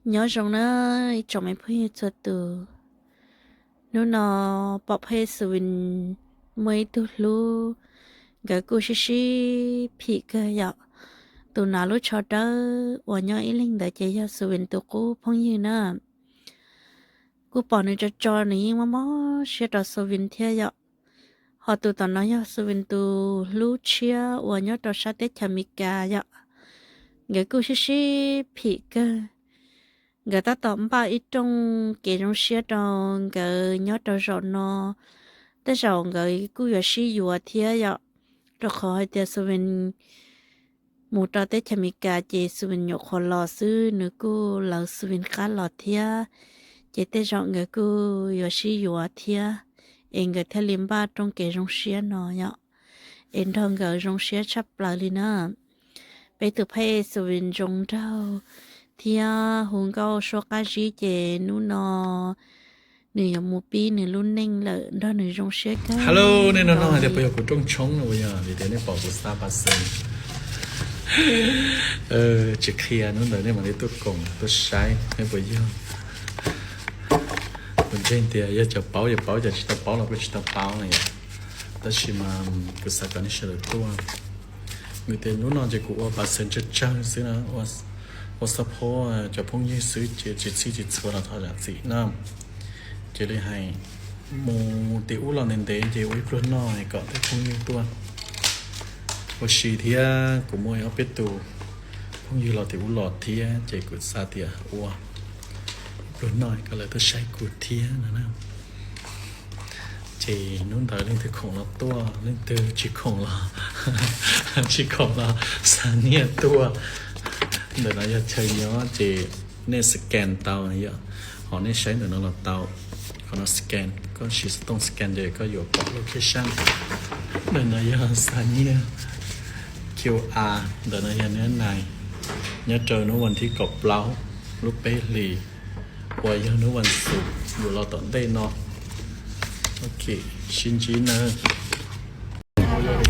Nyob zoo na ib tsoom me phooj ywg txhua tus. Hnub no pom phej Xwin muaj ib tug hlub, nkawd kuj sib sib phim kawg yom. Tus hnav lub tsho dawb uas nyob ib leeg ntawd ces yog Xwin tus qub phooj ywg na. Kuj pom nws tso tso nws yeej mob mob siab rau Xwin thiab yom. Ho tus tom no yog Xwin tus hlub tshiab uas nyob rau sab teb chaws Amelikas yom. Nkawd kuj sib sib phim kawg. Nkawd tab tom npaj ib rooj kev zoo siab rau nkawd nyob rau zaum no. Tej zaum nkawd kuj yuav sib yuav thiab yom, rau qhov hais tias Xwin mus rau teb chaws Amelikas ces Xwin nyuam qhuav los xwb, nws kuj lawv Xwin qab los thiab. Ces tej zaum nkawd kuj yuav sib yuav thiab, es nkawd thiaj li npaj rooj kev zoo siab no yom, es nrog nkawd zoo siab tshaj plaws li na. Peb tus phej Xwin zoo nraug thiab hu nkauj suab qab zib ces hnub no nws yuav mus pib nws lub neej lawm, nrog nws zoo siab kawg. Hello, nej no no hais tias puas yog kuv rooj tshoob no, yog vim tias nej pom kuv xa pa xees tsis qhia, hnub ntawd nej mam li tuaj koom tuaj saib nej puas yog. Kuv ntseeg tias yog cov paub yog paub, cov tsis tau paub los kuj tsis tau paub na yom. Tab sis mas kuv xav kom nej sawv daws tuaj. Vim tias hnub no ces kuv ua pa xees tsawg tsawg xwb na, ua xab phob cov phooj ywg xwb ces tsis txhij tsis txhua los thov zam txim na. Ces li hais mus tim ub los ntev ntev ces ua ib pluag noj kom tej phooj ywg tuaj ua si thiab. Kuv muaj ob peb tus phooj ywg los tim ub los thiab ces kuv xav tias ua ib pluag noj kom lawv tuaj saib kuv thiab no na. Ces hnub ntawd leej twg khoom los tuaj, leej twg tsis khoom los, tsis khoom los xa nyiaj tuaj. Ntawm no yog chaw nyob ces nej scan tau yom, ho nej saib ntawm no los tau. Qhov no scan, koj siv xov tooj scan ces koj yuav pom location. Ntawm no yog xa nyiaj Q R, ntawm no yog nab nais nyob rau hnub vas thib kaum plaub lub peb hlis uas yog hnub vas xuv yuav los tom ntej no. Ok, sib ntsib nawb.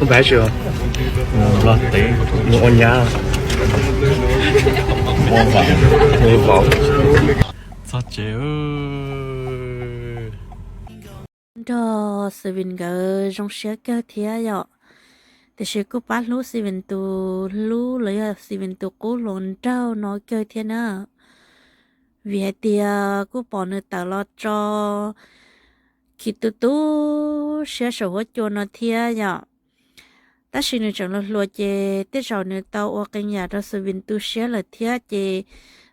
Ub, pab tsis los tev mus ua nyab, ua vauv. Txog tsev. Nrog Xwin nkawd zoo siab kawg thiab yom. Tiam sis kuj pab hlub Xwin tus hlub los yog Xwin tus qub hluas nraug no kawg thiab na. Vim hais tias kuj pom nws tawm los tso khi tu tu siab saum huab cua no thiab yom. Tab sis nws tseem hluas hluas ces tej zaum nws tau ua qee yam rau Xwin tu siab lawm thiab ces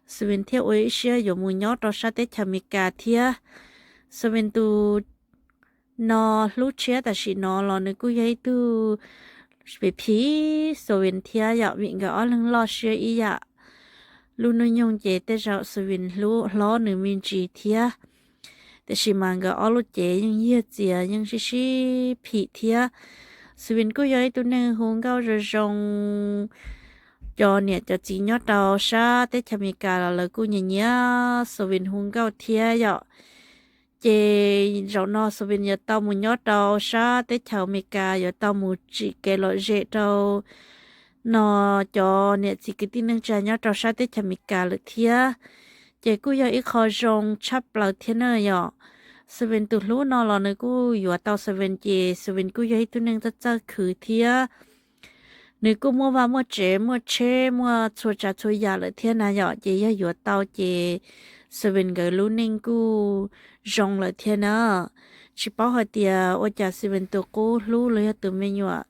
Xwin thiaj ua ib siab yuav mus nyob rau sab teb chaws Amelikas thiab. Xwin tus no hlub tshiab tam sim no los nws kuj yog ib tug phim phim Xwin thiab yom, vim nkawd ob leeg loj siab ib yam. Lub hnub nyoog ces tej zaum Xwin hlob nws me ntsis thiab. Tiam sis mas nkawd ob lub cev yeej yiag txias yeej sib sib phim thiab. Xwin kuj yog ib tug neeg hu nkauj zoo zoo. Cov niam cov txiv nyob rau sab teb chaws Amelikas los lawv kuj nyiam nyiam Xwin hu nkauj thiab yom. Ces zaum no Xwin yuav tau mus nyob rau sab teb chaws Amelikas, yuav tau mus tsim kev lom zem rau no cov niam txiv kwv tij neej tsa nyob rau sab teb chaws Amelikas lawm thiab. Ces kuj yog ib qho zoo tshaj plaws thiab na yom. Xwin tus hlub no los nws kuj yuav tau Xwin ces Xwin kuj yog ib tug neeg txawj txawj khwv thiab. Nws kuj muaj vaj muaj tsev muaj tsheb muaj txhua tsav txhua yam lawm thiab na yom, ces yog yuav tau ces Xwin nkawd lub neej kuj zoo lawm thiab na. Tsis paub hais tias ua cas Xwin tus qub hlub los yog tus me nyuam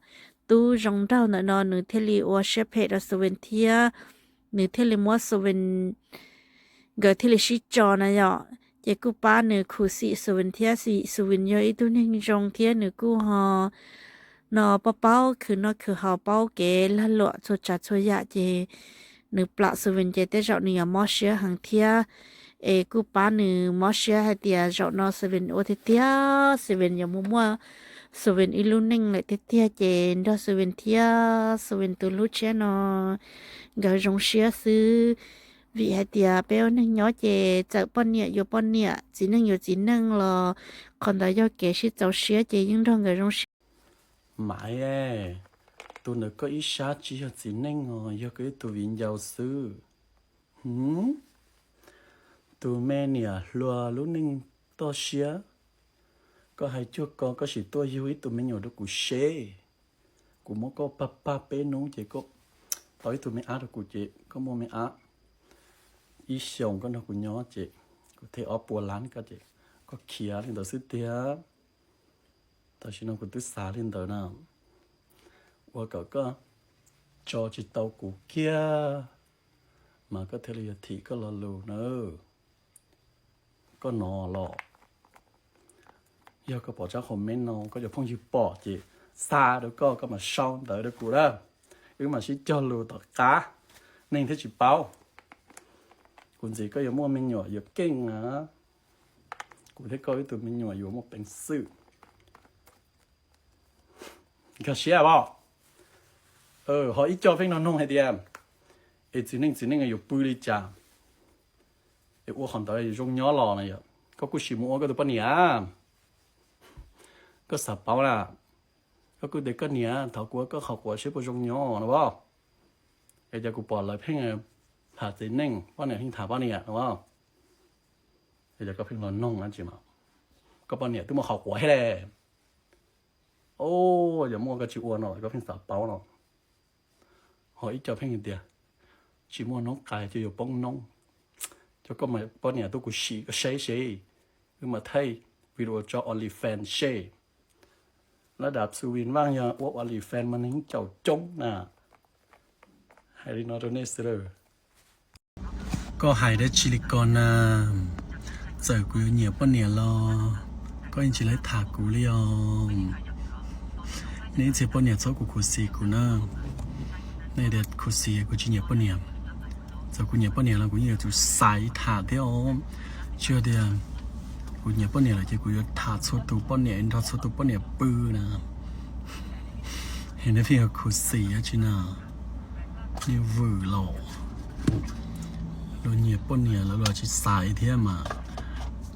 tub zoo nraug ntawm no nws thiaj li ua siab phem rau Xwin thiab. Nws thiaj li muab Xwin, nkawd thiaj li sib tso na yom. Ces kuj pab nws khuv xim Xwin thiab, vim Xwin yog ib tug neeg zoo thiab nws kuj ho no paub paub khwv noj khwv haus, paub kev lag luam txhua tsav txhua yam ces nws plam Xwin ces tej zaum nws yuav mob siab heev thiab. Es kuj pab nws mob siab hais tias zaum no Xwin ua tiag tiag, Xwin yuav mus muaj Xwin ib lub neej lawm tiag tiag ces nrog Xwin thiab Xwin tus hlub tshiab no nkawd zoo siab xwb. Vim hais tias peb ua neeg nyob ces txawm poj niam yuav poj niam, txiv neej yuav txiv neej los qhov ntawd yog kev sib txaus siab ces yeej nrog nkawd zoo siab. Maiv, tus ntawd koj ib sab tsis yog txiv neej os, yog koj ib tug viv ncaus xwb. Hwv, Tus me niam hluas lub neej toj siab, koj hais cuag ko koj sim tuaj yug ib tug me nyuam rau kuv seb. Kuv muab koj pag pag peb hnub ces koj tau ib tug me ab rau kuv ces koj muaj me ab ib xyoos koj nrog kuv nyob ces kuv them ob puas lab koj ces koj khiav li ntawd xwb tiag. Tam sim no kuv twb xav li ntawd na, ua kom koj tso tsis tau kuv kiag mas koj thiaj li yog thim koj lo lus na. Koj no los, yog koj pom tsab comment no koj cov phooj ywg pom ces xa rau koj, koj mam sau ntawv rau kuv na, wb mam sib cog lus tom qab, neeg thiaj tsis paub. Kuv ntxiv koj yuav muaj me nyuam yuav keej na, kuv thiab koj ib tug me nyuam yuav muaj peev xwm. Nkag siab os. Ho ib co pheej nug nug hais tias es txiv neej txiv neej yuav pw li cas es ua qhov ntawd yuav zoo nyob los na yom. Koj kuj sim mus ua koj tus poj niam, koj xav paub na, koj kuj tias koj niam thov kuv ua koj qhov quav seb puas zoo nyob no as. Es cas kuv pom lawv pheej tham txiv neej, poj niam pheej tham poj niam no as. Es cas koj pheej los noog dab tsi mas, koj poj niam twb muaj qhov quav thiab le. Os, yog muaj koj tsis ua no koj pheej xav paub no. Ho ib co pheej tias tsis muaj noob qais ces yuav poob noob. Cov koj mas poj niam tuaj kuv sim koj saib seb, wb mam thaij video tso OnlyFans seb. Lab dam Xu Vin Vaj yog ua OnlyFans mas neeg caum coob na. Hais li no rau nej xwb lawm. Koj hais dab tsi li ko na? Txawm kuv yuav nyiam poj niam los koj yeej tsis lawv tham kuv li os. Nej ib txhia poj niam txhob kuv khuv xim kuv na. Nej tias khuv xim kuv tsis nyiam poj niam. Txawm kuv nyiam poj niam los kuv yeej yuav tsum xaiv tham thiab os. Tsis yog tias kuv nyiam poj niam lawm ces kuv yuav tham txhua tus poj niam, nrog txhua tus poj niam pw na. Es nej pheej yog khuv xim dab tsi na? Nej vwm los. Luag nyiam poj niam lawv los tsis xaiv thiab mas.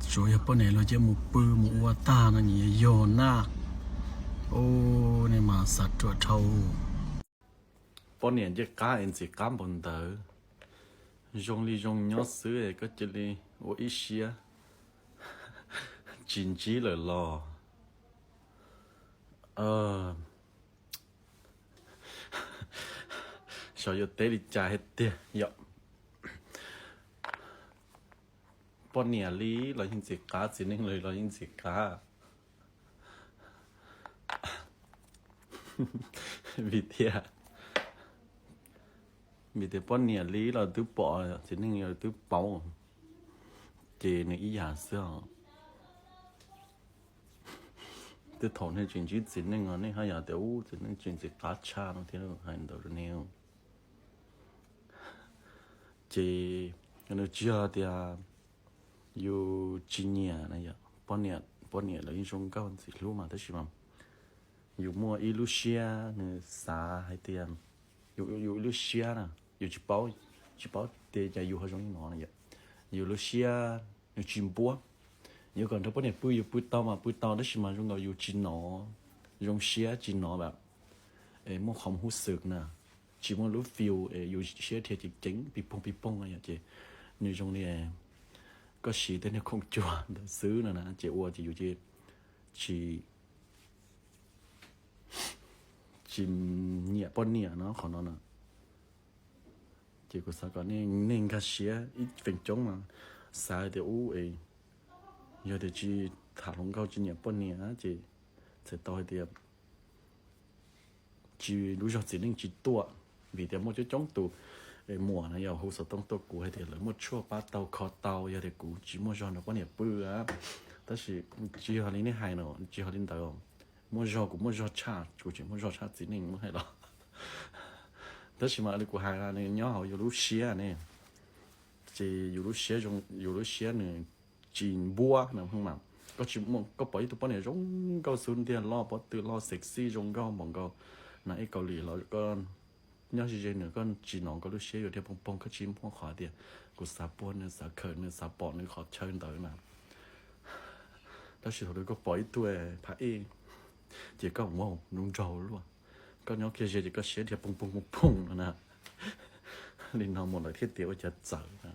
Tsuav yog poj niam luag cia mus pw mus ua tag no nyias yog na. Ub, nej mas xav ruam dhau. Poj niam ncej qab es ntxim qab npaum ntawd, zoo li zoo nyob xwb es koj cia li ua ib siab tsis ntsib lawm los. Xyov yuav teb li cas hais tiag yom. Poj niam li los yeej ntxim qab, txiv neej li los yeej ntxim qab. Vim tias, vim tias poj niam li los twb pom, txiv neej los twb paub, ces nws ib yam xwb os. Twb thaum nej tsis ntsib txiv neej os nej haj yam tias ub txiv neej tsis ntxim qab tshaj no thiab hais ntawd rau nej. Ces nws tsis yog tias yus tsis nyiam na yom, poj niam, poj niam lawv yeej zoo nkauj ntxim hlub mas tab sis mas yus muaj ib lub siab nws xav hais tias, yus ib lub siab na, yus tsis paub, tsis paub tias cas yus ho zoo li no na yom. Yus lub siab nws tsis npuab. Yus kom nrog poj niam pw yus pw tau mas pw tau tab sis mas zoo nkaus yus tsis nov, zoo siab tsis nov lawm, muaj qhov hub xwm na, tsis muaj lub feel es yus siab dhia ceev ceev pis poog pis poog no yom. Ces nws zoo li koj siv tej niag khoom cuag ntawd xwb no na ces ua ces yus ces tsis, tsis nyiam poj niam no qhov no na. Ces kuv xav kom nej nkag siab ib feem coob mas xav tias ub es yog tias tsis tham hluas nkauj tsis nyiam poj niam ces txhais tau hais tias tsis, lub zog txiv neej tsis tuaj, vim tias muaj coob coob tus muam na yog hu xov tooj tuaj kuv hais tias lawv muaj tshuaj pab tau kho tau yog tias kuv tsis muaj zog nrog poj niam pw. Tab sis tsis yog li nej hais no, tsis yog li ntawd. Muaj zog kuv muaj zog tshaj, kuv tsis muaj zog tshaj txiv neej muab hais los. Tab sis mas li kuv hais nws nyob hauv yus lub siab ne, ces yus lub siab, yus lub siab nws tsis npuab na mas. Koj tsis, koj pom ib tug poj niam zoo nkauj xub ntiag loj pob tw loj sexy zoo nkauj npaum nkaus na ib Kaus Lim los koj nyob ze ze nws koj tsis nov koj lub siab yuav dhia poog poog, koj tsis muaj qhov tias kuv xav puag nws, xav khawm nws, xav pom nws qhov chaw ntawd na. Tab sis thaum koj pom ib tug phab ej ces koj mus nrug nraug luaj, koj nyob kiag ze ces koj siab dhia poog poog poog poog no na. Li no mus lawv thiaj tias ua cas txawv na.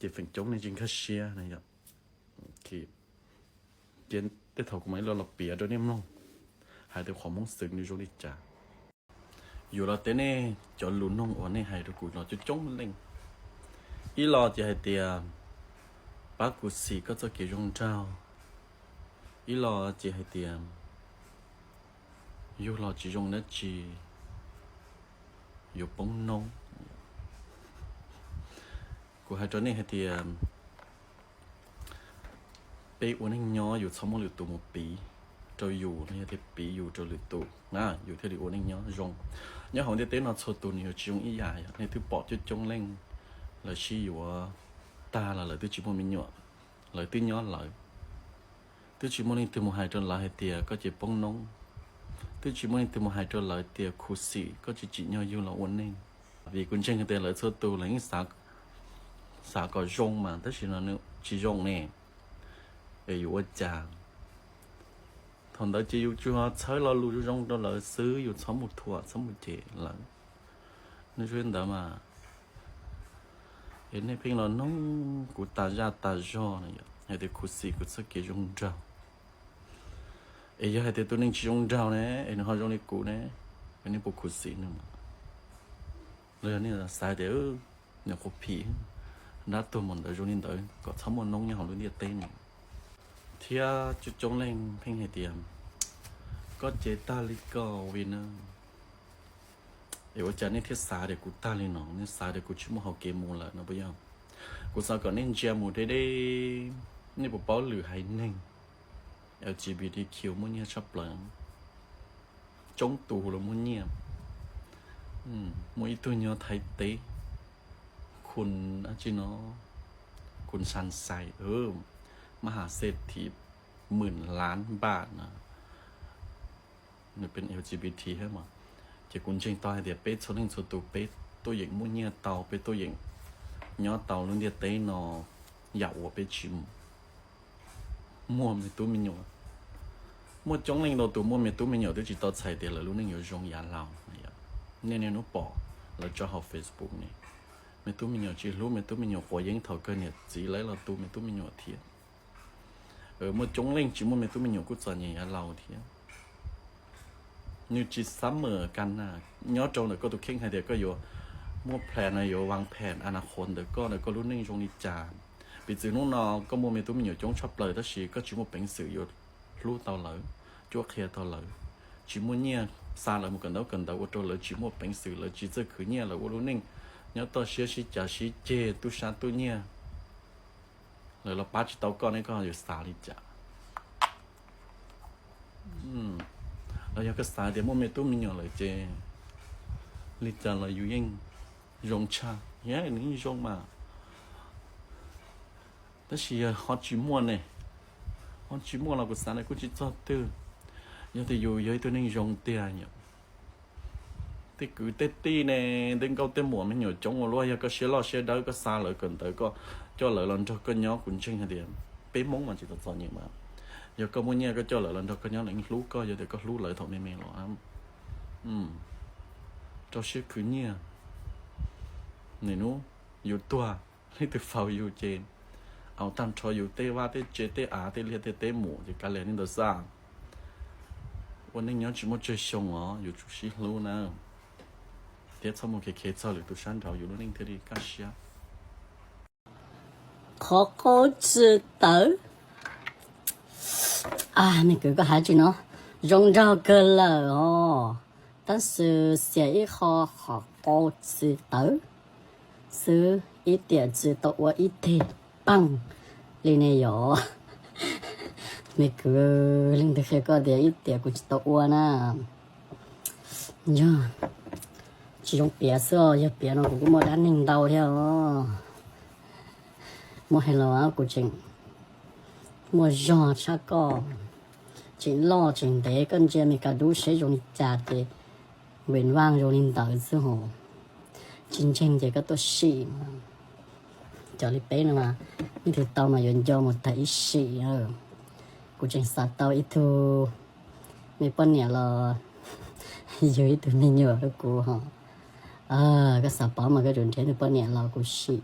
ces feem coob nej tsis nkag siab na yom. Ces tej thaum kuv mam li los piav rau nej mloog hais tias qhov Hmoob xwm nws zoo li cas. Yus los teb nej cov lus noog uas nej hais rau kuv los coob coob leej. Ib los ces hais tias pab kuv xim koj txoj kev zoo nraug. Ib los ces hais tias yug los tsis zoo dab tsi, yuav poob noob. Kuv hais rau nej hais tias peb ua neej nyob yus txhob muab lwm tus mus piv rau yus, los yog tias piv yus rau lwm tus na, yus thiaj li ua neej nyob zoo. Nyob hauv ntiaj teb no txhua tus nws yuav tsis zoo ib yam. Nej twb pom coob coob leej, lawv sib yuav tag los lawv twb tsis muaj me nyuam, lawv twb nyob lawv. Twb tsis muaj leej twg mus hais rau lawv hais tias koj ces poob noob. Twb tsis muaj leej twg mus hais rau lawv tias khuv xim koj tsis tsim nyog yug los ua neej. Vim kuv ntseeg tias lawv txhua tus lawv yeej xav kom zoo mas tab sis no nws tsis zoo ne, es yus ua cas? Thaum ntawd ces yus tsuas txhawb lo lus zoo rau lawv xwb, yus txhob mus thuam txhob mus cem lawv. Nws zoo li ntawd mas, es nej pheej los noog kuv tas zaj tas zog na yom, hais tias khuv xim kuv txoj kev zoo nraug. Es yog hais tias tus neeg tsis zoo nraug ne, es nws ho zoo li kuv ne, es nej puas khuv xim nws? Los yog nej xav tias nws quv phim, nrab tuag mus ntawd zoo li ntawd kom txhob muaj noob nyob hauv lub ntiaj teb no. Thiab coob coob leej pheej hais tias koj ces tag li koj vim na. Es ua cas nej thiaj xav tias kuv tag li no, nej xav tias kuv tsis muaj hauv kev mus lawm no puas yog? Kuv xav kom nej ntsia mus deb deb, nej puas paub lwm haiv neeg L G B T Q muaj nyiaj tshaj plaws, coob tus los muaj nyiaj. Muaj ib tug nyob Thaib teb, khun dab tsi no, khun San Xais, mab has xej thim mwm lav npaj na, nws peb L G B T thiab mas. Ces kuv ntseeg tau hais tias peb txhua leej txhua tus peb tuaj yeem muaj nyiaj tau, peb tuaj yeem nyob tau lub ntiaj teb no yam uas peb tsis muaj me tub me nyuam. Muaj coob leej ntau tus muaj me tub me nyuam twb tsis tau txhais tias lawv lub neej yuav zoo yav laus. Nej niaj hnub pom lawv tso hauv Facebook ne, me tub me nyuam tsis hlub, me tub me nyuam quav yeeb thaum kawg niam txiv lawv los tu me tub me nyuam thiab. Muaj coob leej tsis muaj me tub me nyuam kuj txom nyem yav laus thiab. Nws tsis xab mem kas na, nyob rau ntawm koj tus kheej hais tias koj yuav muaj plan no, yuav vas phem a na qhuav ntawm koj, ntawm koj lub neej zoo li cas. Piv txwv hnub no koj muaj me tub me nyuam coob tshaj plaws tab sis koj tsis muaj peev xwm yuav hlub tau lawv, cuab qhia tau lawv, tsis muaj nyiaj xa lawv mus kawm ntaub kawm ntawv ua rau lawv tsis muaj peev xwm, lawv tsis txawj khwv nyiaj, lawv ua lub neej nyob toj siab sib cav sib ceg, tub sab tub nyiag, lawv los pab tsis tau koj ne, koj yuav xav li cas? Los yog koj xav tias muaj me tub me nyuam lawm ces li cas los yus yeej zoo tshaj, nws yeej zoo mas. Tab sis yog ho tsis muaj ne, ho tsis muaj los kuv xav tias kuj tsis txog twg. Yog tias yus yog ib tug neeg zoo tiag, tej kwv tej tij ne, tej nkauj tej muam me nyuam coob ua luaj, yog koj siab loj siab dawb koj xa lawv kawm ntawv, koj coj lawv los nrog koj nyob, kuv ntseeg hais tias peb Hmoob mas tsis tau txom nyem mas. Yog koj muaj nyiaj koj coj lawv los nrog koj nyob lawv yeej hlub koj, yog tias koj hlub lawv thaum me me los. Rau siab khwv nyiaj, nws hnub yus tuag leej twg faus yus ces au tag nrho yus tej vaj tej tsev tej av tej liaj tej teb mus ces kav liam li ntawd xwb. Ua neej nyob tsis muaj tsawg xyoo os, yuav tsum sib hlub na, thiab txhob mus khev khev txog lwm tus sab nraud yus lub neej thiaj li kaj siab. Qhov qau txi tawv, me kwv koj hais tsi no, zoo nraug kawg lawm os, tab sis xiam ib qho qhov qau txi tawv xwb, ib tiam tsis tau ua ib teg paaj li ne yom. Me kwv, leej twg qhia koj tias ib tiam kuv tsis tau ua na? Yog tsis zoo piav xwb os, yog piav no kuv kuj muaj dab neeg ntau thiab os. Muaj hais los kuv tseem muaj zog tshaj koj, tseem loj tseem ntev, koj ntsia Meskas dub seb zoo li cas ces Ves Vaj zoo li ntawd xwb hos. Tsis ntseeg ces koj tuaj sim. Cov li peb no mas, leej twg tau mas yuav nco mus tag ib sim. Kuv tseem xav tau ib tug me poj niam los yug ib tug me nyuam rau kuv hos. Koj xav paub mas koj yuav nrhiav tus poj niam los kuv sim.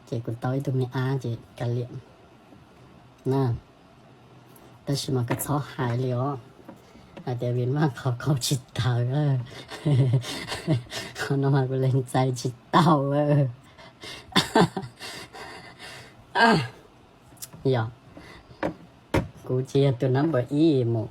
Ces kuv tau ib tug me ab ces kav liam na. Tab sis mas koj txhob hais li os, hais tias Vim Vaj qhov khaub tsis tawv lawm. Qhov no mas kuv lees txais tsis tau lawm. Yog, kuv tsis yog tus number ib mus.